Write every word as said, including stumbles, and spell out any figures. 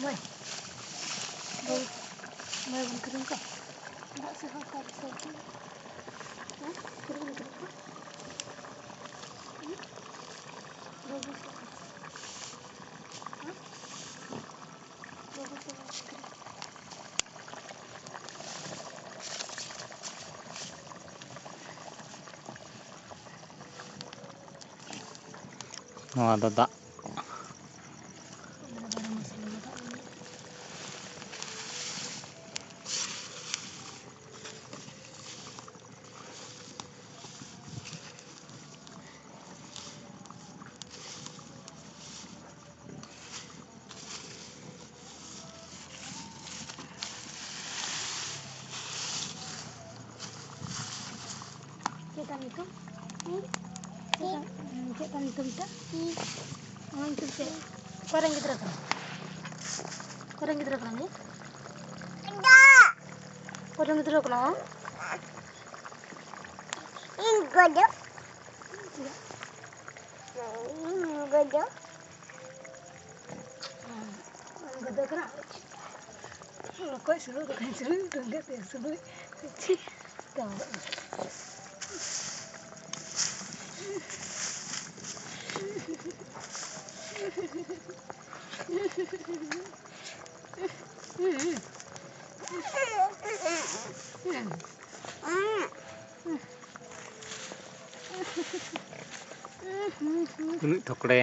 ᱢᱟᱹᱭ, ᱵᱟᱹᱵᱩ, ᱢᱟᱹᱭ ᱵᱚᱱ ᱠᱤᱨᱤᱧ ᱠᱚᱣᱟ᱾ ᱫᱟᱜ ᱥᱮ ᱦᱚᱲ ᱠᱚ ᱥᱮ ᱦᱮᱸ? ᱠᱤᱨᱤᱧ ᱵᱚᱱ ᱠᱤᱨᱤᱧ ᱠᱚᱣᱟ᱾ ᱦᱮᱸ? ᱵᱟᱹᱵᱩ ᱥᱮ ᱦᱚᱲ? ᱦᱮᱸ? ᱵᱟᱹᱵᱩ ᱥᱮ ᱦᱚᱲ ᱠᱤᱨᱤᱧ? ᱱᱚᱣᱟ ᱫᱚ ᱫᱟᱜ᱾ ᱪᱮᱫ ᱛᱟᱢ ᱧᱩᱛᱩᱢ? ᱪᱮᱫ ᱛᱟᱢ, ᱪᱮᱫ ᱛᱟᱢ ᱧᱩᱛᱩᱢ ᱛᱟᱢ? ᱟᱢᱟᱜ ᱧᱩᱛᱩᱢ ᱪᱮᱫ? ᱚᱠᱟᱨᱮᱱ ᱜᱤᱫᱽᱨᱟᱹ ᱠᱟᱱᱟᱢ? ᱚᱠᱟᱨᱮᱱ ᱜᱤᱫᱽᱨᱟᱹ ᱠᱟᱱᱟᱢ ᱭᱟ? ᱚᱠᱟᱨᱮᱱ ᱜᱤᱫᱽᱨᱟᱹ ᱠᱟᱱᱟᱢ ᱟᱢ? ᱤᱧ ᱜᱚᱡᱚ᱾ ᱤᱧ ᱜᱚᱡᱚ᱾ ᱟᱢ ᱜᱚᱡᱚ ᱠᱟᱱᱟ? ᱚᱠᱚᱭ ᱥᱩᱱᱩᱢ, ᱚᱠᱚᱭ ᱥᱩᱱᱩᱢ, ᱴᱩᱸᱰᱟᱹᱜ ᱛᱮ ᱥᱩᱱᱩᱢ᱾ ᱪᱷᱤ, ᱛᱚ᱾ ᱩᱱᱟᱹᱜ ᱛᱷᱚᱠᱲᱮ᱾